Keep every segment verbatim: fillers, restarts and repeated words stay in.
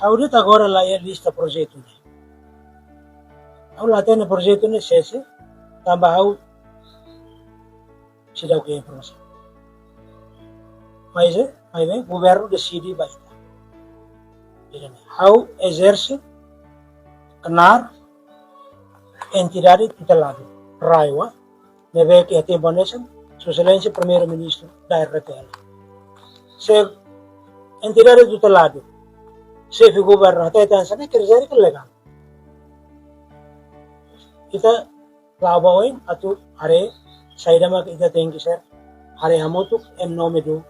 Ha'u de'it agora la iha lista projetu ne'e. Ha'u la hatene projetu ne'e sé-sé, tanba ha'u seidauk iha informasaun. Mas, eh, mas bem, governu deside ba ita. Ida-ne'e, ha'u ezerse knaar entidade tuteladu, RAEOA, ne'ebé ke iha tempu hanesan Sua Exelénsia Primeiru-Ministru da R D T L. Se entidade tuteladu, xefe governu hatete hanesan ne'e, quer dizer que legál. Ita la'o ba oin atu haree saida mak ita tenke ser haree hamutuk em nome do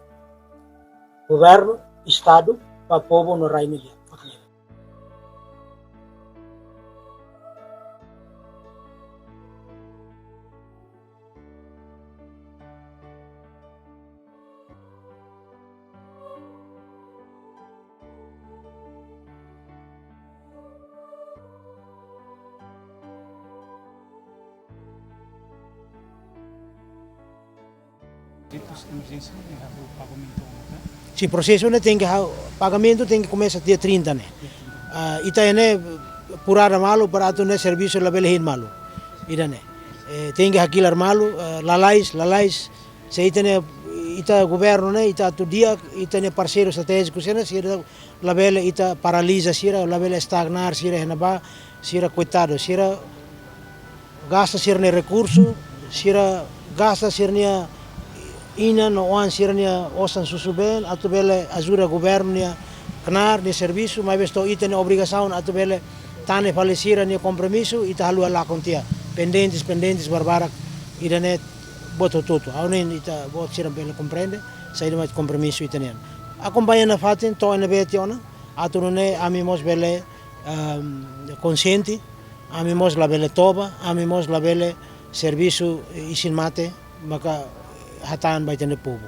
governu, Estadu, ba povu no rai nian. Depois emerjénsia ne'e halo pagamentu ona, tá? Sin, prosesu ne'e tenke ha-, pagamentu tenke komesa dia trinta ne'e. Ah, ita ne'e purada malu para atu ne'e servisu labele hein malu. Ida-ne'e. Eh, tenke hakilar malu, eh, lalais, lalais. Se ita-nia, ita governu ne'e, ita atu di'ak, ita-nia parseiru estratéjiku sira-ne'e, sira labele ita paraliza sira, labele estagnar sira iha ne'ebá, sira koitadu, sira gasta sira-nia rekursu, sira gasta sira-nia inan no oan sira-nia osan susubeen, atu bele ajuda governu nia knaar nia servisu, maibé to'o ita-nia obrigasaun atu bele tane fali sira-nia kompromisu, ita haluha lakon tiha. Pendentes, pendentes barbarak, ida-ne'e buat hotu-hotu. Ha'u hanoin ita-boot sira bele komprende, saida mak kompromisu ita-nian. Akompaña nafatin, to'o iha ne'ebé tiha ona, atu nune'e ami mós bele, ehm, konsiente, ami mós labele toba, ami mós labele servisu isin-mate, maka hatán ba ita-nia povu.